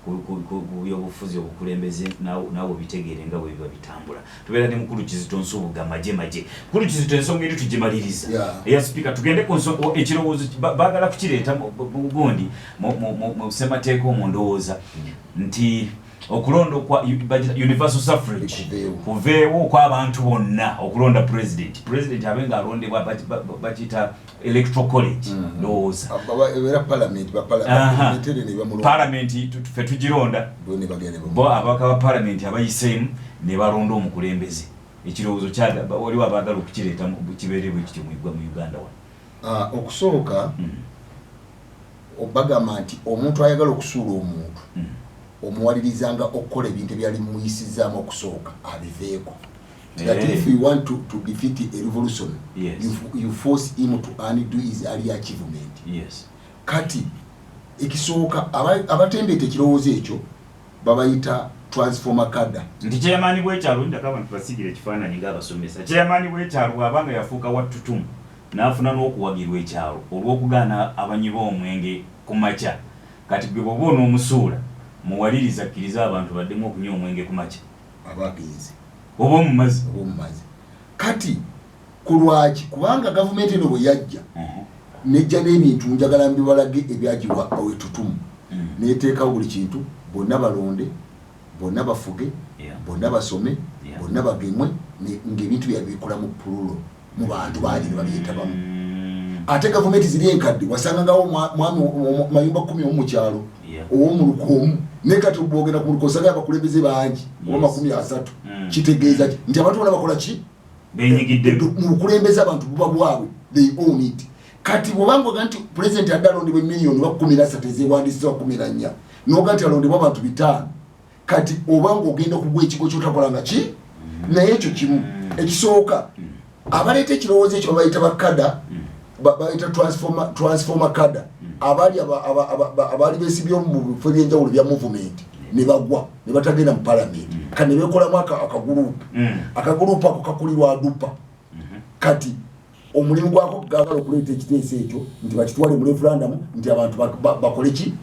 Ku byobufuzi, obukulembeze, naawe obitegeere nga bwe biba bitambula. Tubeera ne Mukulu Kizito Nsubuga Maje Maje. Mukulu Kizito, ensonga eri tugimaliriza eya sipiika. Tugende ku ekirowoozo baagala kukireeta gundi mu ssemateeka omwo, ndowooza nti okulonda okwa universal suffrage kuveewo, okw'abantu bonna okulonda president. President abe nga alondebwa bakiyita Electoral College, ndowooza. Parliament ffe tugironda, bo ababaka ba parliament abayiseemu ne balonda omukulembeze. Ekirowoozo waliwo abaagala okukireeta kibeere bwe kityo mu Uganda wano. Ah, okusooka bagamba nti omuntu ayagala okusuula omuntu omuwalirizanga okukola ebintu ebyali mumuyisizaamu okusooka abiveeko, that if you want to defeat a revolution, you force him to undo his early achievement. Kati ekisooka, abatembeeta ekirowoozo ekyo babayita transformer cadre. Nti chairman bw'ekyalo, ndako abantu basigira ekifaananyi ng'abasomesa, chairman bw'ekyalo bw'abanga yafuuka wattutumu n'afuna n'okuwagirwa ekyalo olw'okugaana abanywi b'omwenge ku makya, kati gwe bw'oba onoomusuula, muwaliriza akkirize abantu baddemu okunywa omwenge ku makya. Aba agenze. Oba omumazi. Oba omumazi. Kati ku lwaki? Kubanga gavumenti eno bwe yajja nejja n'ebintu, njagala mbibalage, ebyagiwa etutumu. Neteekawo buli kintu, bonna balonde, bonna bafuge, bonna basome, bonna bagemwe, ng'ebintu byabwe bikola mu plural, mu bantu bangi ne babyetabamu. Ate gavumenti ziri enkadde wasangangawo mwami mayumba 10 omu mu kyalo, ow'omuluka omu. Naye kati bwogenda ku muluka osangayo abakulembeze bangi oba 30. Kitegeeza ki? Nti abantu bonna bakola ki? Mu bukulembeze. Abantu buba bwabwe, they own it. Kati bwobanga oga nti pulezidenti adde alondebwa emiliyoni oba 13 ezewandisiza, 14, noga nti alondebwa abantu 500, kati obanga ogenda okugwa ekigo kyotakolanga ki. Naye ekyo kimu. Ekisooka, abaleeta ekirowoozo ekyo babayita ba cadre, bayita transformer cadre, abaali abaali besibye mu bifo ebyenjawulo bya movement ne bagwa ne batagenda mu parliament. Kati ne bekolamu akagurupu. Akagurupu ako kakulirwa Adupa. Kati omulimu gwako gagala okuleeta ekiteeso ekyo nti bakitwale mu referendum, nti abantu bakole ki?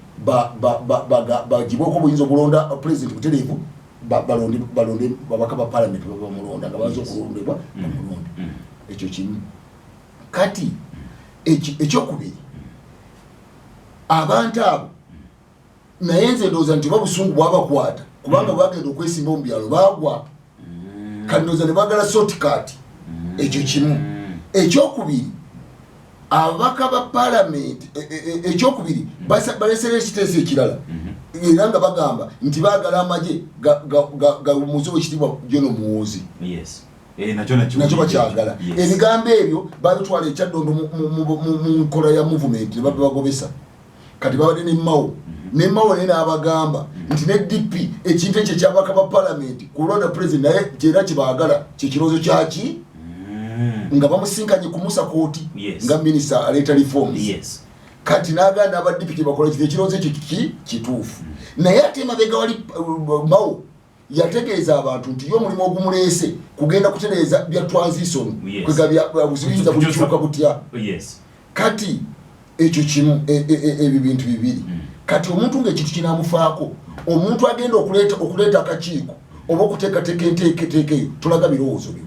Bagibweko obuyinza obulonda president butereevu, balonde babaka ba parliament bamulonda nga baza okulondebwa bamulonde. Ekyo kimu. Kati ekyokubiri, abantu abo, naye nze ndowooza nti oba busungu bwabakwata, kubanga bwagenda okwesimba mu byalo bagwa. Kati ndowooza ne bagala shortcut. Ekyo kimu. Ekyokubiri, ababaka ba palamenti, ekyokubiri, balesera ekiteeso ekirala era nga bagamba nti baagala amagye gawummuze Owekitiibwa General Muhoozi. Eh, nakyo nakyo bakyagala. Ebigambo ebyo babitwala ekyaddondo mu nkola ya movement ne babagobesa. Kati babadde ne Mao, ne Mao naye n'abagamba nti ne DP ekintu ekyo ekyabaka ba palamenti kulonda president naye kyera kyebaagala, kyekirowoozo kyaki nga bamusinkanye ku Musa Kooti nga minisita aleeta reforms. Kati n'agamba aba DP kyebakola kiti, ekirowoozo ekyo kiki kituufu. Naye ate emabega wali Mao yategeeza abantu nti ye omulimu ogumuleese kugenda kutereeza bya transition, kwega buyinza bulikyuka butya. Kati ekyo kimu. Ebyo bintu bibiri. Kati omuntu ngaekintu kinamufaako, omuntu agenda okuleeta akakiiko oba okuteekateeka enteeketeeka eyo, tolaga birowoozo byo.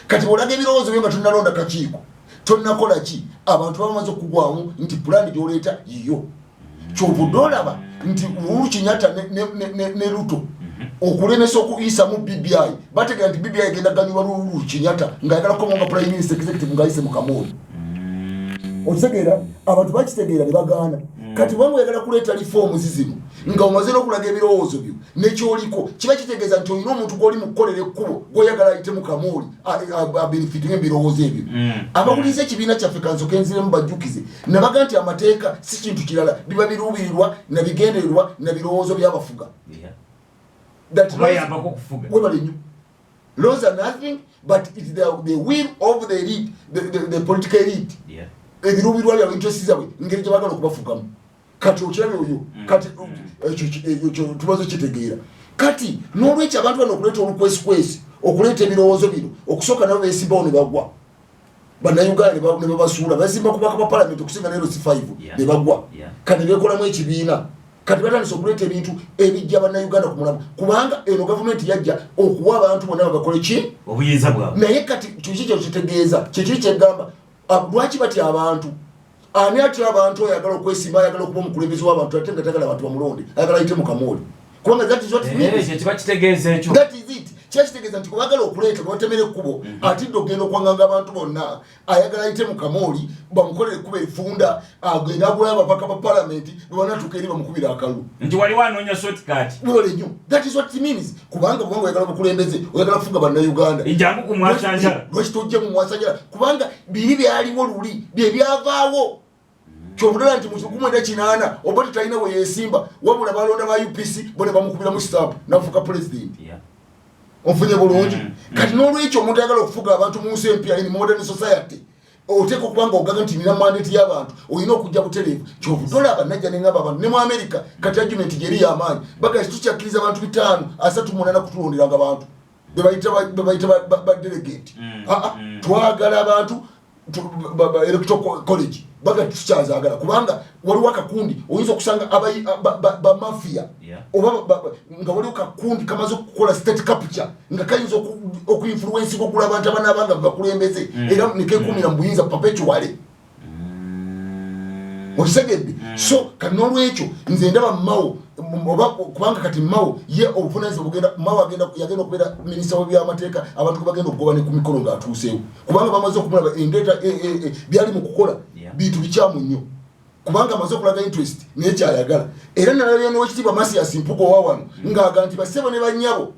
Kati bwolaga ebirowoozo byo nga tonalonda kakiiko, tonakola ki, abantu bamaze okugwamu nti pulaani gyoleeta yiyo. Kyovudde olaba nti Uhuru Kenyatta ne Ruto okulemesa okuyisamu BBI, bategera nti BBI egenda ganyulwa Uhuru Kenyatta ng'ayagala kukomawo nga prime minister executive ng'ayise mu kamooli. Okitegeera? Abantu bakitegeera ne bagaana. Kati bwanga oyagala kuleeta reforms zino nga omaze n'okulaga ebirowoozo byo nekyoliko, kiba kitegeeza nti olina omuntu gw'oli mu kukolera ekkubo gw'oyagala ayite mu kamooli abenefitinga ebirowoozo ebyo. Abawuliriza ekibiina kyaffe, kansoke nziremu bajjukize nabaga nti amateeka si kintu kirala, biba biruubirirwa na bigendererwa na birowoozo by'abafuga. That Kubayambako okufuga. Webale nnyo. Laws are nothing but it's the will of the elite, the political elite. Ebiruubirwa byabwe, interest zaabwe, ngeri gye baagala okubafugamu. Kati okirabye oyo. Kati ekyo tumaze kitegeera. Kati n'olwekyo abantu bano okuleeta olukwesikwesi, okuleeta ebirowoozo bino, okusooka nabo beesimbawo ne bagwa, Bannayuganda ne babasuula. Basimba kubaka ba palamenti okusinga ne LC5 ne bagwa. Kati ne beekolamu ekibiina. Kati batandise okuleeta ebintu ebijja Bannayuganda ku mulamwa, kubanga eno gavumenti yajja okuwa abantu bonna bagakole ki? Obuyinza bwabwe. Naye kati kiki kyo kitegeeza? Kikiri kyegamba, lwaki batya abantu? Ani atya abantu? Oyagala okwesimba, ayagala okuba omukulembeze w'abantu, ate nga tayagala abantu bamulonde, ayagala ayite mu kamooli, kubanga that is what it means. Ekyo kiba kitegeeza ekyo. That is it. Kiba kitegeeza nti kubagala okuleeta babatemera ekkubo, atidde okugenda okwanganga abantu bonna, ayagala ayite mu kamooli, bamukolere ekkubo efunda, agende agulayo ababaka ba palamenti, bwe banatuuka eri bamukubira akalulu. Nti waliwo anoonya shortcut. Webale nnyo. That is what it means, kubanga bwanga oyagala bukulembeze, oyagala kufuga Bannayuganda, Jangu ku mwasanjala. Lwaki tojja mu mwasanjala? Kubanga biri byaliwo luli bye byavaawo. Kyobulala nti mu 1980 oba tetalina we yeesimba, wabula balonda ba UPC bo ne bamukubiramu stamp nafuuka pulezidenti. Onfunye bulungi? Kati n'olwekyo omuntu ayagala okufuga abantu mu nsi empya, in modern society, oteeka okuba nga ogaga nti nina mandate y'abantu, olina okujja butereevu. Kyovudde olaba najja neŋŋamba abantu ne mu America kati argument gyeri y'amaanyi, baga tukyakkiriza abantu 538 kutulonderanga bantu bebayita ba delegate. Ah, ah, twagala abantu electoral college, baga tukyazaagala, kubanga waliwo akakundi oyinza okusanga bamafia oba nga waliwo kakundi kamaze okukola state capture nga kayinza okuinfluencinga okugula abantu abanaabanga bakulembeze, era nekekumira mu buyinza perpetually. Okitegedde? So kati n'olwekyo nze ndaba Mao oba, kubanga kati Mao ye obuvunanyizibwa bugenda, Mao agenda, yagenda okubeera minisita w'ebyamateeka, abantu bagenda okugoba ne ku mikolo ng'atuuseewo, kubanga bamaze okumulaba endeeta byali mu kukola bintu bikyamu nnyo, kubanga amaze okulaga interest naye kyayagala. Era nalabye n'Owekitiibwa Mathias Mpuuga owa wano ng'aga nti bassebo ne bannyabo,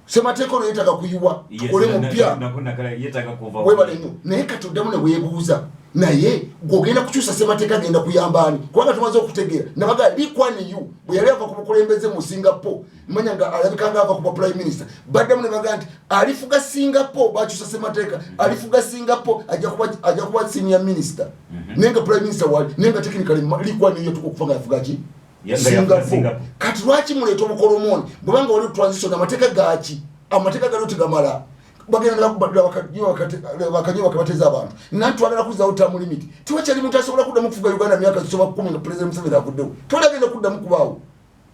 semateeka ono yeetaaga kuyiwa, tukole mupya. Webale nnyo. Naye kati oddamu ne weebuuza, naye gwogenda kukyusa semateeka agenda kuyamba ani? Kubanga tumaze okutegeera nabaga Lee Kuan Yew bwe yali ava ku bukulembeze mu Singapore, manya nga alabika nga ava ku bwa prime minister, baddamu ne bagaa nti alifuga Singapore, bakyusa semateeka, alifuga Singapore ajja kuba senior minister, naye nga prime minister wali, naye nga technically Lee Kuan Yew yatuka okufa nga yafuga ki? Singapore. Kati lwaki muleeta obukolomooni bwebanga waliwo transition? Amateeka gaki? Amateeka galiwo tegamala. Bagenda bakanyo bakabateza abantu nanti twagala kuzzawo term limit. Tiwakyali muntu asobola kuddamu kufuga Uganda myaka zisoba 10 nga President Museveni avuddewo. Tewali agenda kuddamu kubaawo,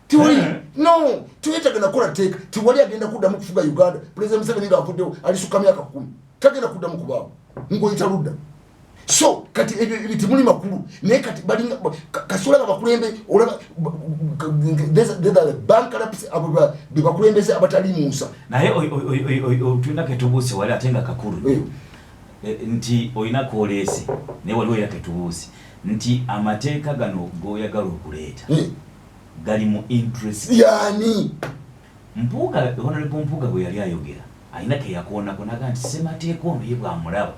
tiwali. No, tewetagenda kukola tteeka. Tiwali agenda kuddamu kufuga Uganda President Museveni nga avuddewo alisukka myaka 10, tagenda kuddamu kubaawo ngoyita ludda. So kati ebyo ebyo temuli makulu. Naye kati balinga kasola nga bakulembe, olaba bankruptcy, abo be bakulembeze abatali mu nsa. Naye tulina ketubuuse wali ate nga kakulu nti olina koleese, naye waliwo era ketubuuse nti amateeka gano g'oyagala okuleeta gali mu interest yani? Mpuuga, Honorable Mpuuga bwe yali ayogera, alina keyakoonako naga nti semateeka ono ye bwamulaba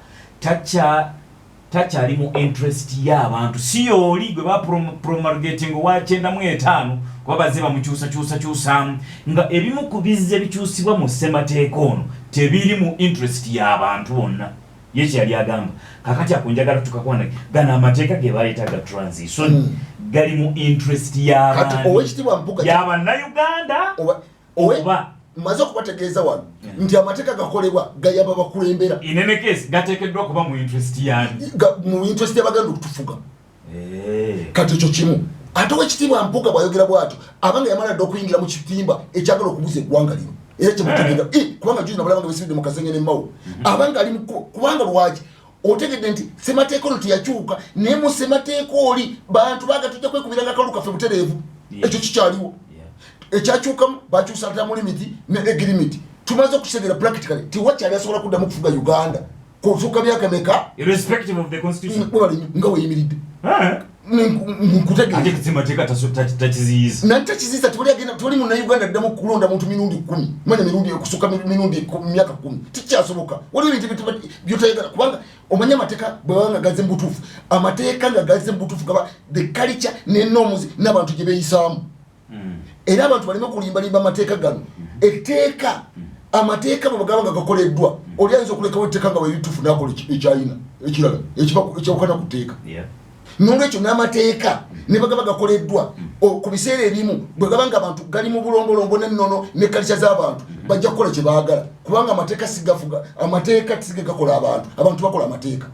takyali mu interest y'abantu, si yooli gwe bapromulgating owa 95, kuba bazze bamukyusakyusakyusaamu, nga ebimu ku bizze bikyusibwa mu ssemateeka ono tebiri mu interest y'abantu bonna. Ye kyeyali agamba. Kakati ako njagala tukakwana gano amateeka ge baleeta ga transition gali mu interest Kati y'abantu Owekitiibwa Mpuuga y'abannayuganda oba Maze okubategeeza wano nti amateeka gakolebwa gayamba bakulembera. In any case gateekeddwa kuba mu interest yani? Mu interest y'abagenda okutufuga. Kati ekyo kimu. Ate Owekitiibwa Mpuuga bw'ayogera bw'atyo, abanga yamala dda okuyingira mu kitimba ekyagala okubuza eggwanga lino, era kyemutegeera. Kubanga juzi nabalaba nga besibidde mu kasenge ne Mao, abanga ali kubanga lwaki otegedde nti semateeka ono teyakyuka, naye mu semateeka oli bantu baga tujja kwekubiranga akalulu kaffe butereevu. Ekyo kikyaliwo. Ekyakyukamu, bakyusa term limit ne age limit. Tumaze okukitegeera practically, tewakyali asobola kuddamu kufuga Uganda kufuuka myaka meka irrespective of the constitution. Webale nnyo, nga weyimiridde. Nkutegeera. Ate semateeka takiziyiza. Nanti takiziyiza. Tewali agenda, tewali munnayuganda addamu kulonda muntu mirundi 10, manya mirundi okusukka mirundi myaka 10, tikyasoboka. Waliwo ebintu byotayagala, kubanga omanye amateeka bwe baba nga gaze mu butuufu, amateeka nga gaze mu butuufu gaba the culture ne norms n'abantu gye beeyisaamu. Era abantu baleme kulimbalimba amateeka gano. Etteeka, amateeka bwe bagaba nga gakoleddwa, oli ayinza okulekawo etteeka nga werituufu n'akola ekyayina ekirala ekyawukana ku tteeka. Nolwekyo n'amateeka ne bagaba gakoleddwa ku biseera ebimu, bwe gaba nga abantu gali mu bulombolombo n'ennono ne kalica z'abantu, bajja kukola kye baagala, kubanga amateeka si gafuga, amateeka si ge gakola abantu, abantu bakola amateeka.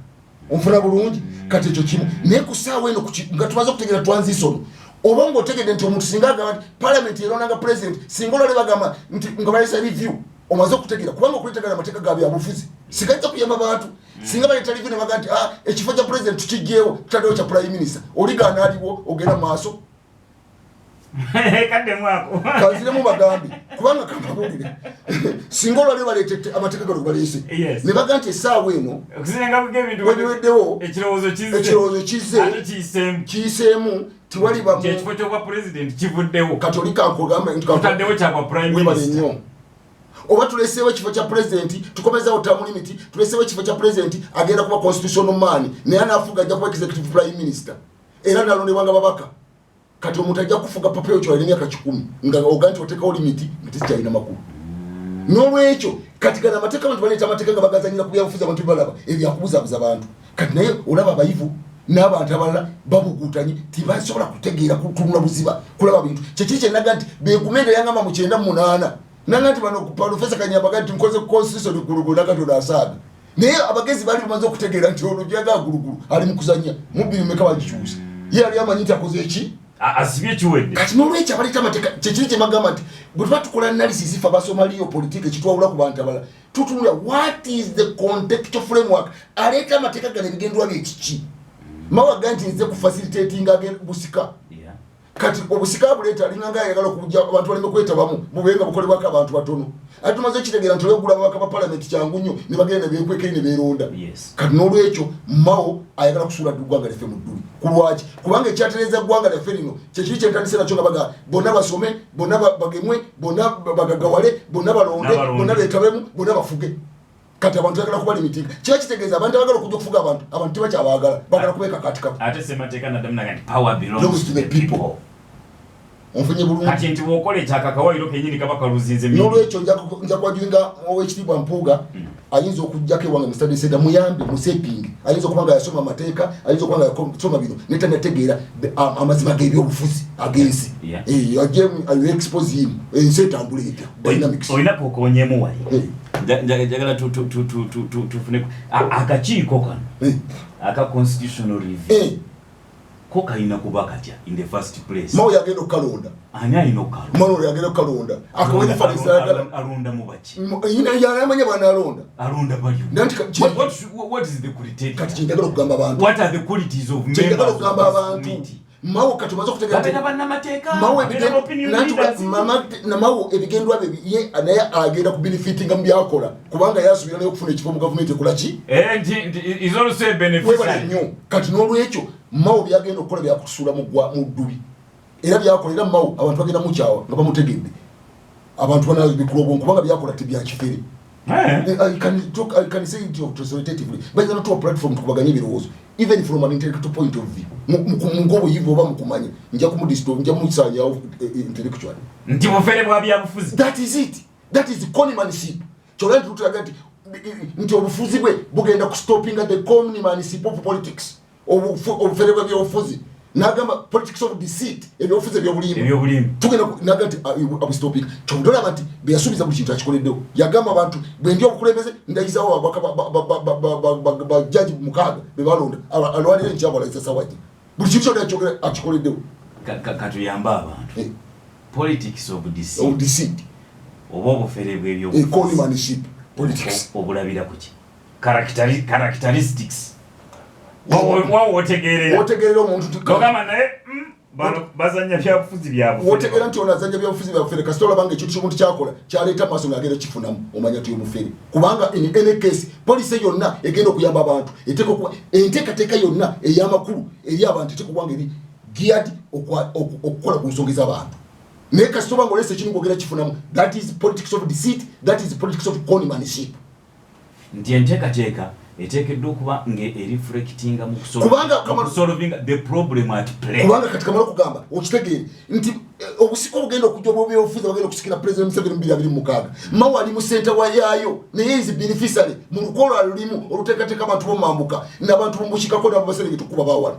Onfuna bulungi? Kati ekyo kimu. Naye ku ssaawa eno nga tumaze okutegeera transition, Oba ngaotegedde nti omuntu singa agamba nti parliament erondanga president, singa olwali bagamba nti nga balesa review, omaze okutegeera, kubanga okuletegana amateeka ga byabufuzi sigajja kuyamba bantu. Singa baleta review ne bagamba nti, "Ah, ekifo kya president tukijjeewo, tutaddewo kya prime minister," oligaana aliwo ogenda mu maaso. Kaddemu ako. Kanziremu bagambe, kubanga kambabuulire, singa olwali baleetette amateeka gano baleese ne baga nti essaawa eno okusinga ebintu webiweddewo, ekirowoozo kizze, ekirowoozo kizze, ate kiyiseemu, kiyiseemu, tiwali nti bamu ekifo ky'obwa president kivuddewo, kati oli kankugambe nti tutaddewo kyabwa prime webale minister. Nnyo. Oba tuleseewo ekifo kya pulezidenti, tukomezawo term limit, tuleseewo ekifo kya pulezidenti, agenda kuba constitutional man, naye anaafuga ajja kuba executive prime minister, era nalondebwanga babaka. Kati omuntu ajja kufuga perpetual emyaka 100, nga oga nti oteekawo limit nga tezikyalina makulu. N'olwekyo kati gano amateeka, abantu baleeta amateeka nga bagazanyira ku byabufuzi, abantu balaba ebyakubuzabuza bantu. Kati naye olaba abayivu n'abantu abalala babuguutanye, tebasobola kutegeera, kutunula buziba kulaba bintu. Kyekiri kyenaga nti begumende yangamba mu 98 nanga nti bano Profesa Kanyambaga nti nkoze constitution gulugulu nakatonda asaaga, naye abagezi baali bamaze okutegeera nti olwo gyaga gulugulu ali mu kuzanya mu bbiri meka bagikyusa, ye yali amanyi nti akoze eki. Asibye kiwedde. Kati n'olwekyo abaleeta amateeka, kyekiri kye bagamba nti bwe tuba tukola analysis, ife abasoma real politique, ekitwawula ku bantu abalala, tutunula what is the contextual framework. Aleeta amateeka gano ebigendwa byekiki? Mawaga nti nze ku facilitating busika. Kati obusika buleeta alinganga ayagala okujja abantu baleme kwetabamu, bube nga bukolebwako abantu batono. Ate tumaze okitegeera nti olwegula ababaka ba palamenti kyangu nnyo, ne bagenda ne beekwekeri ne beeronda. Kati n'olwekyo Mao ayagala kusuula dda eggwanga lyaffe mu dduli. Ku lwaki? Kubanga ekyatereeza eggwanga lyaffe lino kyekiri kyentandise nakyo, nga baga bonna basome, bonna bagemwe, bonna bagagawale, bonna balonde, N'abalonde. bonna betabemu, bonna bafuge. Kati abantu bagala kuba limitinga, kiba kitegeeza abantu abagala okujja okufuga abantu, abantu tebakyabaagala, bagala kubeekakatikako. Ate semateeka naddamu naga nti power belongs belongs to the people. Onfunye bulungi? Kati nti bw'okola ekyakakawayiro kenyini kaba kaluzinze mingi. N'olwekyo nja kwajunga owekitiibwa Mpuuga, ayinza okugjako ewange mu study center, muyambe museping. Ayinza okuba nga yasoma amateeka, ayinza okuba nga yasoma bino, naye tanategeera amazima g'ebyobufuzi ag'ensi. Eh, ajje expose him, ensi etambula etya, dynamics. Olina kokonyemu wali. Eh. Njagala tufune akakiiko kano aka constitutional review, ko kalina kuba katya in the first place? Mao yagenda okukalonda. Ani alina okukalonda? Mao yagenda okukalonda, akawe reference ayagala. Alonda mu baki? Yamanya bwanalonda. Alonda bali Nanti What is the criteria? Kati kyenjagala okugamba abantu, What are the qualities of kyenjagala members of okugamba this abantu, committee? Mao kati omaze okutegeera Babeera bannamateeka, Mao babeera ba opinion leaders. Namawo ebigendwa bye ye naye agenda kubenefitinga mu byakola, kubanga yasuubira naye okufuna ekifo mu gavumenti ekola ki. Eh, nti is also a Webale beneficiary. nnyo. Kati n'olwekyo Mao byagenda okukola byakutusuula mu mu ddubi, era byakola, era Mao abantu bagenda mukyawa nga bamutegedde, abantu banabikula obwongo, kubanga byakola tebyakifere. Eh. I can talk, I can say it authoritatively. Bayinza notuwa platform tukubaganye ebirowoozo, even from an intellectual point of view. Mu ng'obuyivu oba mu kumanya, nja kumudisto, nja musanyawo intellectually. Nti bufere bwa byabufuzi. That is it. That is conmanship. Kyolwa nti tulaga nti obufuzi bwe bugenda kustopinga the conmanship of politics. Obufere bw'ebyobufuzi. N'agamba politics of deceit, ebyobufuzi ebyobulimba. Ebyobulimba. Tugenda naga nti abustopinga. Kyolaba nti bwe yasuubiza buli kintu akikoleddewo. Yagamba abantu bwe ndi obukulembeze ndayizawo ababaka bajaji 6 be balonda, alwalira enkyabalayiza sawajja, buli kintu kyonna akyogera akikoleddewo. Katuyambe abantu. Politics of deceit. Of deceit. Oba obufere bw'ebyobufuzi. Conmanship politics. Obulabira ku ki? Characteristics. Wawo otegeerera. Otegeerera omuntu Togamba naye bano bazanya byabufuzi bya Wotegeera nti ono azanya byabufuzi bya bufere, kasita olaba nga ekintu ky'omuntu kyakola kyaleeta maaso ng'agenda kifunamu, omanya nti omufere. Kubanga in any case policy yonna egenda okuyamba abantu eteeka okuba enteekateeka yonna ey'amakulu eri abantu eteeka okuba nga eri geared okukola ku nsonga ez'abantu. Naye kasita oba nga oleese ekintu ng'ogenda kifunamu, that is politics of deceit, that is politics of conmanship. Nti enteekateeka eteekeddwa okuba nga ereflectinga mu Kubanga kusolvinga the problem at play. Kubanga kati kamala okugamba okitegeere nti obusika obugenda okujja obwobyobufuzi bagenda okusikira President Museveni mu 2026, Mao ali mu center wa yaayo, naye is beneficiary mu lukola lulimu oluteekateeka abantu bomambuka n'abantu bomubukiikako n'ababaserengeta okuba bawano.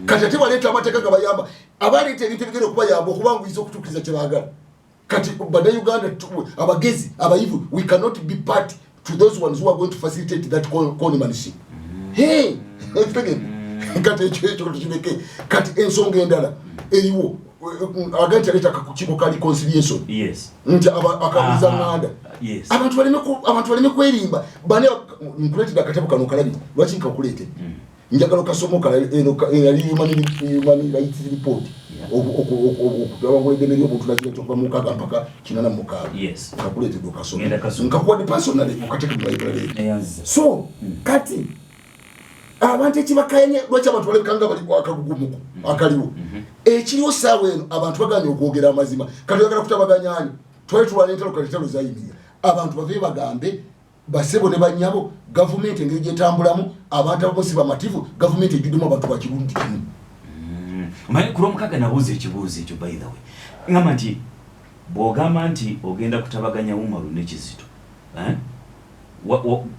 Kati ate baleeta amateeka nga bayamba abaleeta ebintu ebigenda okubayamba okubanguyiza okutuukiriza kye baagala. Kati bannayuganda abagezi abayivu, we cannot be part to those ones who are going to facilitate that conmanship. Hey, ekitegeere. Kati ekyo tukireke. Kati ensonga endala eriwo. Aga nti aleeta akakiiko ka reconciliation, nti akabuuza nganda, abantu baleme kwerimba. Bane nkuleetedde akatabo kano, kalabi. Lwaki nkakuleetedde? Njagala okasoma okalabe. Eno yali human rights report, okutawangula eddembe ly'obuntu nakira kyokuva mu 60 mpaka 86. Nkakuleetedde okasome. Ngenda kasoma. Nkakuwadde personally, okateke mu library. Neyanziza. So kati abantu ekibakayanya, lwaki abantu balabika nga bali akagugumuko akaliwo ekiriwo saawa eno? Abantu baganye okwogera amazima. Kati oyagala kutabaganyani? Twali tulwana entalo, kati entalo zayimirira. Abantu bave bagambe, basebo ne banyabo, gavumenti engeri gyetambulamu, abantu abamu si bamativu. Gavumenti ejjuddemu abantu bakirungi kimu. Omanyi, ku Lwomukaaga nabuuza ekibuuzo ekyo, by the way, ngamba nti bw'ogamba nti ogenda kutabaganya Umaru ne Kizito, eh?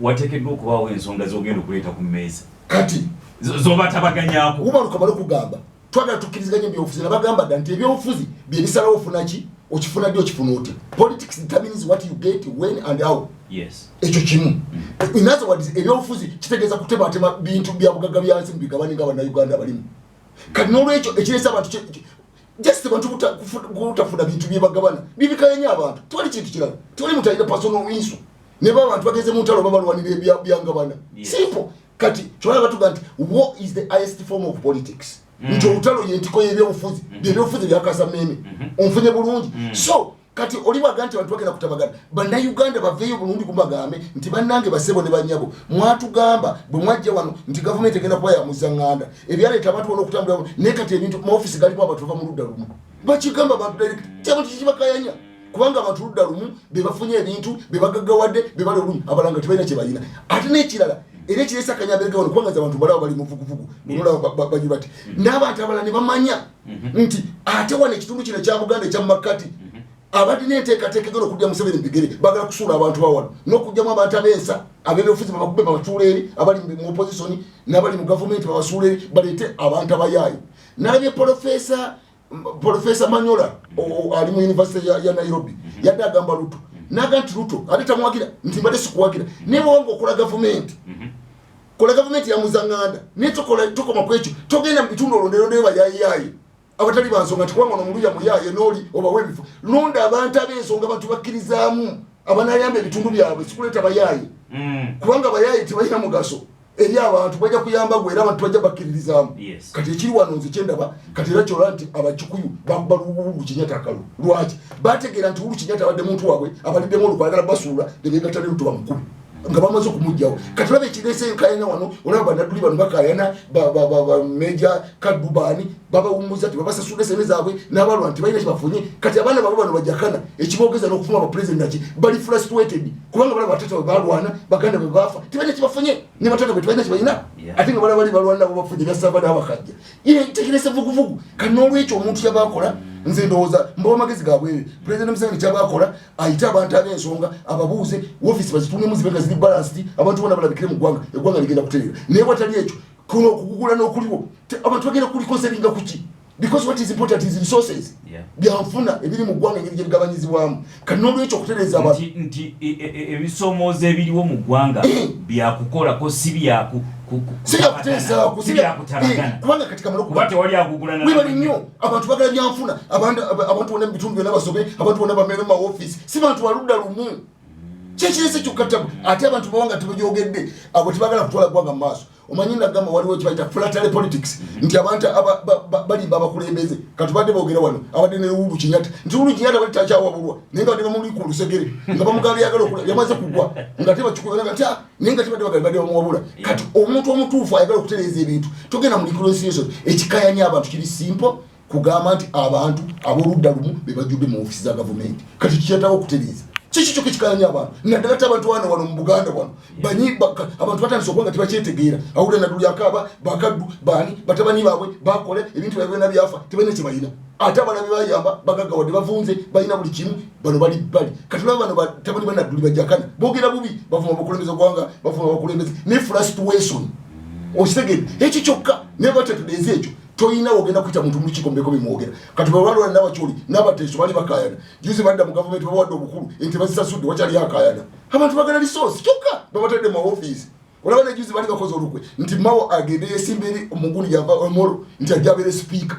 Wateekeddwa okubaawo ensonga z'ogenda okuleeta ku mmeeza Kati z'obatabaganyako. Umaru kamale okugamba, twagala tukkiriziganye ebyobufuzi. Nabagamba dda nti ebyobufuzi byebisalawo ofuna ki, okifuna ddi, okifuna otya. Politics determines what you get, when and how. Ekyo kimu. In other words, ebyobufuzi kitegeeza kutematema bintu bya bugagga byansi mu bigabane nga Bannayuganda abalimu. Kati n'olwekyo ekireesa abantu just bantu butafuna bintu byebagabana bibikayanya abantu. Tewali kintu kirala, tewali mutalina personal issue. Neba abantu bageze mu ntalo, babalwanira ebyangabana. Simple. Kati kyolaba batuga nti war is the highest form of politics, nti olutalo yentiko y'ebyobufuzi, byebyobufuzi byakasa meme. Onfunye bulungi? So kati oli bwaga nti abantu bagenda kutabagana, Bannayuganda baveeyo bulungi kubagambe nti bannange, basebo ne banyabo, mwatugamba bwe mwajja wano nti gavumenti egenda kuba yamuza ŋŋanda, ebyaleeta abantu bona okutambula, naye kati ebintu maofisi galimu abantu bava mu ludda lumu. Bakigamba abantu direct kyabo kikibakayanya, kubanga abantu ludda lumu be bafunye ebintu, be bagaggawadde, be bali obulungi, abalala nga tebalina kye balina. Ate n'ekirala era ekireesa akanyamberege wano, kubanga nze abantu balaba bali muvuguvugu, nolaba banywa bati n'abantu abalala ne bamanya nti ate wano ekitundu kino ekya Buganda ekya Makkati, abadde n'enteekateeka egenda okudya Museveni mu bigere, bagala kusuula abantu bawano n'okugyamu abantu ab'ensa ab'ebyobufuzi, babakube babasuula eri, abali mu opposition n'abali mu gavumenti babasuula eri, baleete abantu abayaayi. Nalabye Profesa Manyola ali mu university ya Nairobi, yadde agamba Ruto, naga nti Ruto ate tamwagira, nti mbadde sikuwagira, naye bwewanga okola gavumenti, kola gavumenti yamuzaŋŋanda, naye tokoma ku ekyo, togenda mu bitundu olonderondeyo bayayiyayi abatali bansonga, nti kubanga ono Muluya muyaye nooli obawa ebifo. Londa abantu ab'ensonga, abantu bakkirizaamu, abanayamba ebitundu byabwe, sikuleeta bayaaye, kubanga abayaaye tebalina mugaso eri abantu. Bajja kuyamba gwe, era abantu bajja bakkiririzaamu. Kati ekiri wano nze kyendaba kati era kyola nti Abakikuyu bakuba Uhuru Kenyatta akalu. Lwaki? Bategeera nti Uhuru Kenyatta abadde muntu waabwe, abaliddemu olukwagala basuula nebegatta ne Ruto bamukubi nga bamaze okumugjawo. Kati olaba ekireese enkayana wano, olaba Banadduli bano bakayana, Meja Kaddu baani babawummuza, tebabasasudde sente zaabwe, n'abalwa nti balina kyebafunye. Kati abaana baabwe bano bajakana ekibogeza n'okuvuma abapresident naki, bali frustrated kubanga balaba batata bwe balwana, baganda bwe bafa, tebalina kyebafunye, ne batata bwe tebalina kyebalina, ate nga balaba bali balwana nabo bafunye byasava n'abakajja. Ye tekirese vuguvugu. Kati n'olwekyo omuntu kyabakola, nze ndowooza mbawa amagezi gaabwe, President Museveni kyabakola, ayite abantu ab'ensonga, ababuuze, woofiisi bazitunemu zibe nga ziri balanced, abantu bona balabikire mu ggwanga, eggwanga ligenda kutereera. Naye watali ekyo, kuno okugugula n'okuliwo, abantu bagenda kulikonselinga kuki? Because what is important is resources, byanfuna ebiri mu ggwanga, engeri gyebigabanyizibwamu. Kati n'olwekyo okutereeza abantu Nti ebisomoozo ebiriwo mu ggwanga byakukolako, si byaku si byakuteesaako, si byakutabagana. Kubanga kati kamala kuba tewali agugulana. Webali nnyo abantu bagala byanfuna, abantu bonna mu bitundu byonna basome, abantu bonna bamere mu maofiisi, si bantu baludda lumu. Kyekirese kyokka tabu. Ate abantu bawanga tebagyogedde, abo tebagala kutwala ggwanga mu maaso. Omanyi nagamba waliwo ekibayita flattery politics, nti abantu balimba abakulembeze. Kati badde boogera wano abadde ne Uhuru Kenyatta, nti Uhuru Kenyatta bali takyawabulwa, naye nga badde bamuli ku lusegere nga bamugamba yagala okula, yamaze kugwa nga tebakikuba nga ah, naye nga tebadde bagala, badde bamuwabula. Kati omuntu omutuufu ayagala okutereeza ebintu, togenda mu reconciliation. Ekikayanya abantu kiri simple, kugamba nti abantu ab'oludda lumu be bajjudde mu ofiisi za gavumenti. Kati kikyetawo okutereeza kiki kyokka ekikayanya abantu, naddala te abantu wano wano mu Buganda wano abantu batandise okuba nga tebakyetegeera. Awulira Nadduli akaaba, Bakaddu baani, batabani baabwe bakola ebintu byabwe byonna byafa, tebalina kye balina. Ate abalala be bayamba bagaggawadde, bavunze, balina buli kimu, bano bali bali. Kati olaba bano batabani ba Nadduli bajakana, boogera bubi, bavuma abakulembeze gwanga, bavuma abakulembeze ne frustration. Okitegedde? Ekyo kyokka. Naye batetudeeze ekyo, toyina wogenda kuyita muntu mulukiiko mubeko bimwogera. Kati bwebalwana n'Abakyoli n'Abateeso bali bakayana juzi, badda mu gavumenti, babawadde obukulu, ente bazisasudde, wakyali akayana. Abantu bagala resource kyokka, babatadde mu maofiisi. Olaba nejuzi bali bakoze olukwe nti Mao agende yesimba eri omuguni yava Omoro nti ajja abeere sipiika.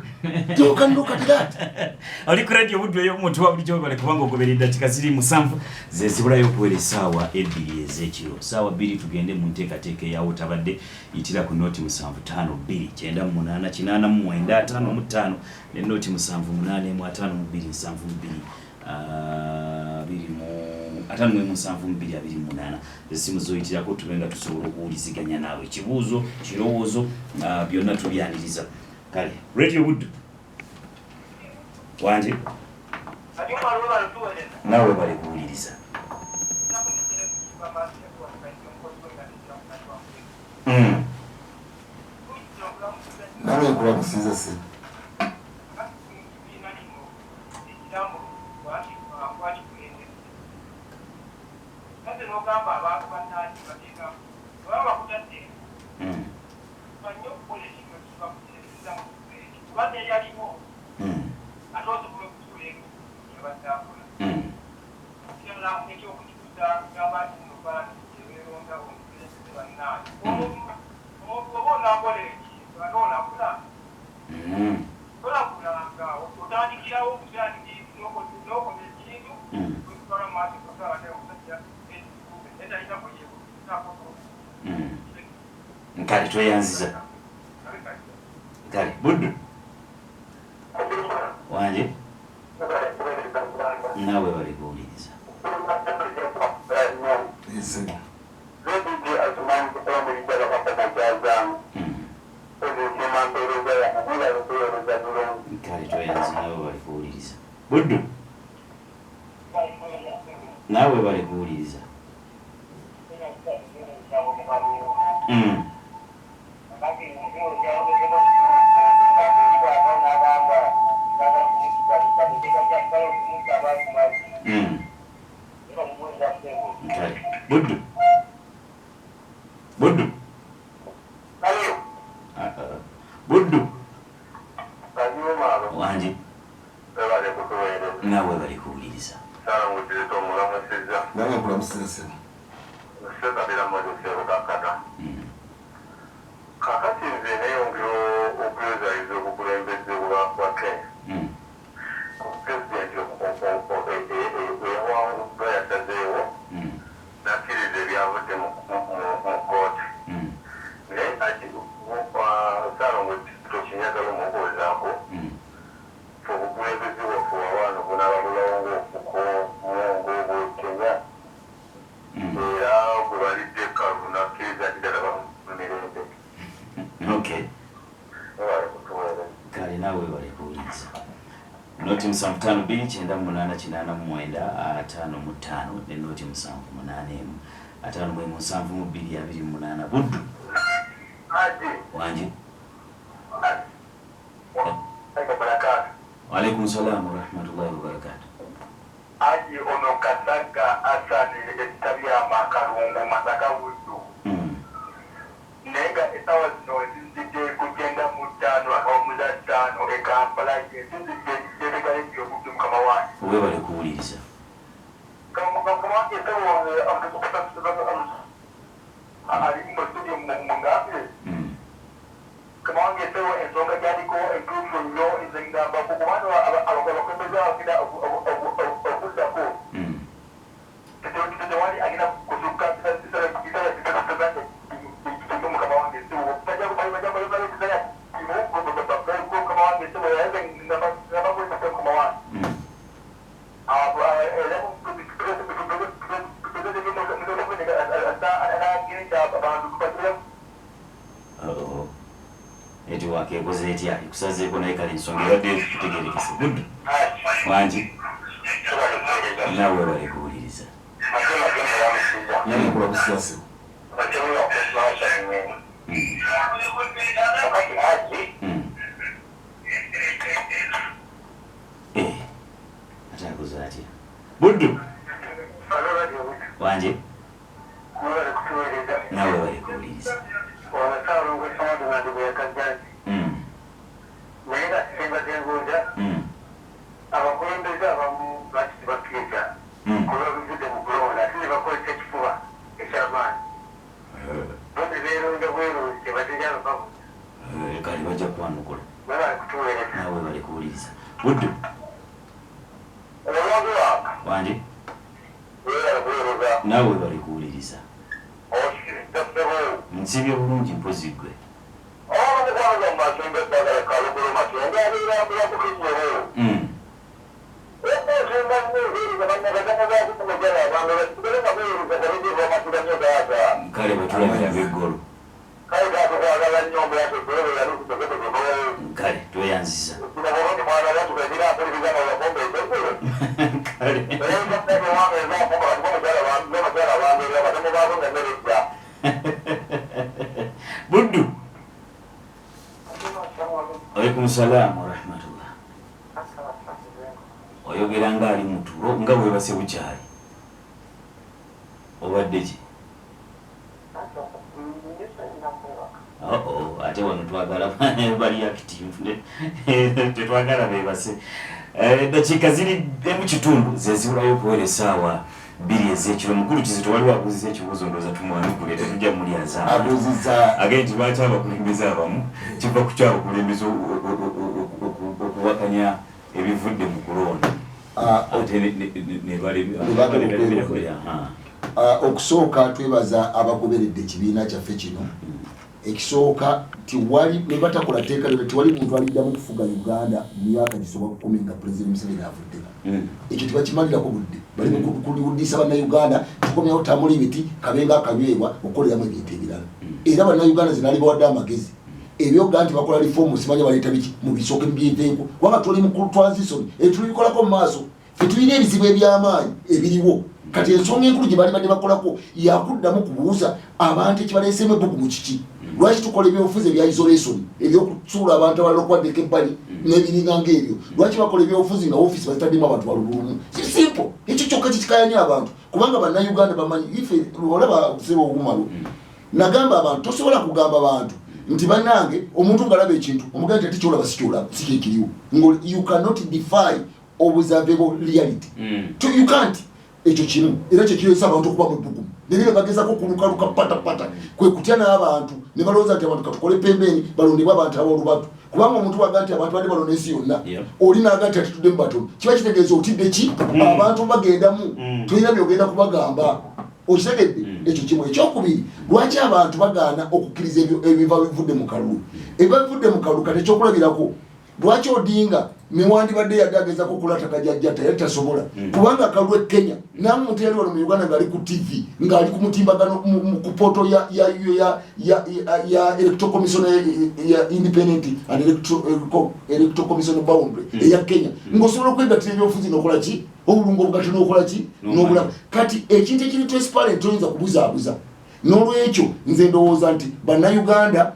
You can look at that. Oli ku radio Buddu ey'omuntu wa bulijjo, webale kubanga ogoberera. Eddakiika ziri 7 ze zibulayo okuwera essaawa 2 ez'ekiro, ssaawa 2. Tugende mu nteekateeka eyawo tabadde yitira ku nooti 752 98 89 55 ne nooti 781 52 72 2 51 72 28. Essimu zoyitirako tube nga tusobola okuwuliziganya naawe. Ekibuuzo, kirowoozo, byonna tubyaniriza. Kale, Radio Buddu, wanje? Naawe bali kuwuliriza. Nawe nkulamusiza si. Nogamba abantu bannange bateeka baba bakutadde bannyo okukola ekintu ekibakutereza mu kifo ekyo, kuba neyaliwo ate osobola okuzuula ebintu yabadde akola. Kirala ekyokukyusa, gamba nti nno palamenti ebeeronda omukulembeze. Bannange, omuntu oba onaakola ekintu ate olabula, tolabulanga, otandikirawo n'okola ekintu okitwala mu maaso paka ate omusajja naye talina kweyebuzaako. Kale, tweyanziza. Kale, Buddu, wanje? Naawe bali kuwuliriza. Ese. Kale, tweyanziza, naawe bali kuwuliriza. Buddu, naawe bali kuwuliriza. Kale, Buddu, Buddu. Ah, ah. Buddu, wangi? Naawe bali kuwuliriza. Nawe nkulamusiza sebo. Kakati nze neyongera okuyozayiza obukulembeze bwa Kenya. Pulezidenti eyawanguddwa yasazeewo nakkiriza ebyavudde mu kooti, naye Saalongo tokinyagala omubuuzaako, fe obukulembeze bwaffe wawaano bunaaba bulawo ng'obwekenya era gwe balidde ekkalu nakkiriza nti ddala bamumirembe. Okay. Webale kutuweereza. Kale, naawe webale kuwuliriza. Noti 752 98 89 55 ne noti 781 51 72 28. Buddu, wangi? Waalaikum salamu warahmatullahi wabarakatu. Aji, ono Kasaga Asani ekitabyama Kalungu, Masaka, Buddu. Naye nga essaawa zino zinzidde ku 95 akawumuza 5 e Kampala, zinzidde gyebegaledde obuddu, mukama wange. Webale kuwuliriza. Mukama wange, ali mu studio mungambye. Mukama wange, esewo ensonga gyaliko entuufu nnyo. Nze ngamba ku kubanga abakulembeze abagenda okuddako tewali agenda kusukka mukama wange. Mukama wange, mukama wange, Oh, netiwaaka ekoze etya ekusazeeko? Naye kale, ensonga ebadde tutegerekese. Buddu, wangi? Naawe webale kuwuliriza. Nawe nkulamusiza sebo. Eh, ate akoze atya? Buddu, wanje? Naawe webale kuwuliriza. Naye nga kisemba kyengunja, abakulembeze abamu lwaki tebakkiriza kuba bizudde mu kulonda ate ne bakozesa ekifuba ekyamaanyi? Wanje naawe bali kuwuliriza. Nsibye bulungi mpozi ggwe. Kale batulabira beggolo. Kale tweyanziza. Kale. Buddu. Alaikum salam wa rahmatullah. Oyogera nga ali mutulo nga bwebase bukyali. Obadde ki? Oh, ate wano twagala bali active. Tetwagala bebase. Dakiika ziri emu kitundu ze ziwulayo okuwera essaawa 2 ez'ekiro. Mukulu Kizito waliwo abuuzizza ekibuuzo ndowooza tumwanukule tetujja mulyazaama. Abuuzizza. Agambye nti lwaki abakulembeze abamu kiva ku kyabakulembeze okuwakanya ebivudde mu kulonda. Ate ne balemerako. Okusooka twebaza abagoberedde ekibiina kyaffe kino. Ekisooka tiwali ne batakola tteeka lyonna, tiwali muntu aliddamu kufuga Uganda mu myaka gisoba 10 nga Pulezidenti Museveni avuddeko. Ekyo tebakimalirako budde, bali kuliwuddisa Bannayuganda, tukomyawo tamuli miti kabenga akanywebwa okukoleramu ebintu ebirala. Era Bannayuganda ze naali bawadde amagezi ebyoga nti bakola reform simanya baleeta biki mu bisooke mubyeveeko, kubanga tuli mu transition etulibikolako mu maaso. Ffe tulina ebizibu eby'amaanyi ebiriwo. Kati ensonga enkulu gye bali badde bakolako yakuddamu kubuuza abantu ekibaleeseemu ebbugu mu kiki. Lwaki tukola ebyobufuzi ebya isolation ebyokusuula abantu abalala okubaddeko ebbali n'ebiringa ng'ebyo? Lwaki bakola ebyobufuzi nga ofiisi bazitaddemu abantu balubulumu? Simple, ekyo kyokka kikikayanya abantu, kubanga Bannayuganda bamanyi ife. Olaba sebo Ogumalu, nagamba abantu tosobola kugamba bantu nti bannange omuntu ng'alaba ekintu omugamba nti ate kyolaba si kyolaba si kyekiriwo. You cannot defy observable reality. You can't. Ekyo kimu era kyekireesa abantu okuba mu bbugumu nebino bagezako kulukaluka patapata kwe kutya n'abantu ne balowooza nti abantu katukole pembeeni balondebwe abantu ab'olubatu, kubanga omuntu waga nti abantu badde balonda ensi yonna, oli n'aga nti atituddemu batono, kiba kitegeeza otidde ki? Abantu bagendamu, tolina byogenda kubagamba, okitegedde? Ekyo kimu. Ekyokubiri, lwaki abantu bagaana okukkiriza ebiva bivudde mu kalulu? Ebiva bivudde mu kalulu, kati ekyokulabirako, lwaki Odinga newandibadde yadde agezako okulataka jajjata yali tasobola, kubanga akalulu e Kenya namwe omuntu yali wano mu Uganda ng'ali ku TV ng'ali ku mutimbagano ku portal ya Electoral Commission ya Independent and Electoral Commission boundary eya Kenya, ng'osobola okwegattira ebyobufuzi n'okola ki, obulungu obugati n'okola ki n'obulaba. Kati ekintu ekiri transparent toyinza kubuzaabuza. N'olwekyo nze ndowooza nti Bannayuganda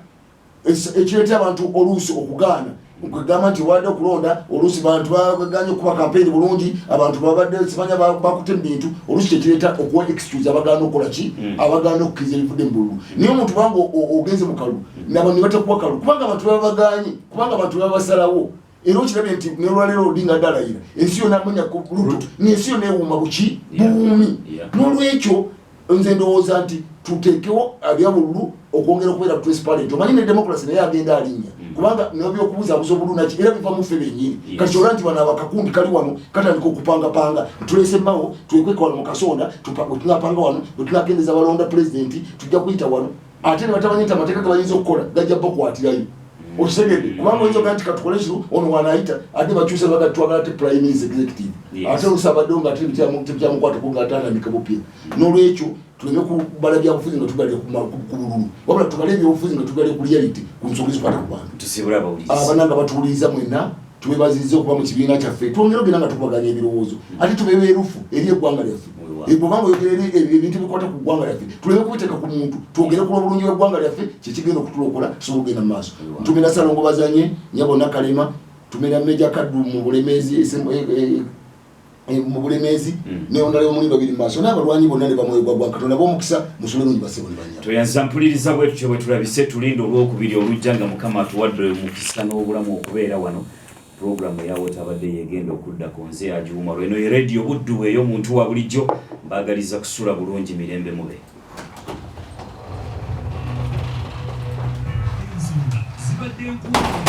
ekireetera abantu oluusi okugaana kwegamba nti wadde okulonda oluusi bantu baganye okuba kampeyini bulungi, abantu babadde simanya bakute mu bintu, oluusi kyekireeta okuwa excuse abagaana okukola ki, abagaana okukkiriza ebivudde mu bululu. Naye omuntu banga ogenze mu kalulu nabo ne batakuwa kalulu kubanga abantu baba baganye, kubanga abantu baba basalawo. Era okirabye nti nolwaleero Odinga dalayira ensi yonna amanya ku Ruto n'ensi yonna ewuuma buki buwuumi. N'olwekyo nze ndowooza nti tuteekewo ebyabululu okwongera okubeera transparent. Omanyi ne democracy naye agenda alinnya, kubanga nebyokubuzabuza obululu naki era biva mu ffe bennyini. Kati kyola nti bano abakakundi kali wano katandika okupangapanga, tuleese Mao twekweka wano mu kasonda, bwetunapanga wano bwetunakendeza balonda pulezidenti tujja kuyita wano, ate ne batamanyi nti amateeka ge bayinza okukola gajja bakwatirayo, okitegedde? Kubanga oyinza ogaa nti katukole kino, ono wanaayita ate bakyusa baga twagala te prime minister executive, ate oluusi abaddewo nga ate tebyamukwatako nga atandika bupya. N'olwekyo tuleme kubala byabufuzi nga tubalire ku bululu, wabula tubale ebyobufuzi nga tubalire ku reality, ku nsonga ezikwata ku bantu. Tusibula abawulirizi. Abananga batuwuliriza mwenna, tubebaziza okuba mu kibiina kyaffe, twongere ogenda nga tukubaganya ebirowoozo, ate tube beerufu eri eggwanga lyaffe. Bwobanga oyogera ebintu ebikwata ku ggwanga lyaffe, tuleme kubiteeka ku muntu, twongere ku lw'obulungi bw'eggwanga lyaffe, kyekigenda okutulokola tusobola okugenda mu maaso. Ntumira Salongo Bazanye, nyabo Nakalema, tumira Meja Kaddu mu Bulemeezi, mu Bulemeezi, ne onale omulindo biri mu maaso n'abalwanyi bonna ne bamwoyo gwa ggwanga. Katonda b'omukisa, musule bulungi bassebo ne bannyabo. Tweyanza mpuliriza. Bwe tutyo bwe tulabise. Tulinde olwokubiri olujja nga Mukama atuwadde omukisa n'obulamu okubeera wano. Pulogulaamu eyawotabadde yegenda okuddako. Nze Agiwuma lweno ye Rediyo Buddu ey'omuntu wa bulijjo. Mbaagaliza kusula bulungi, mirembe mube. Ensonga zibadde nkuuka.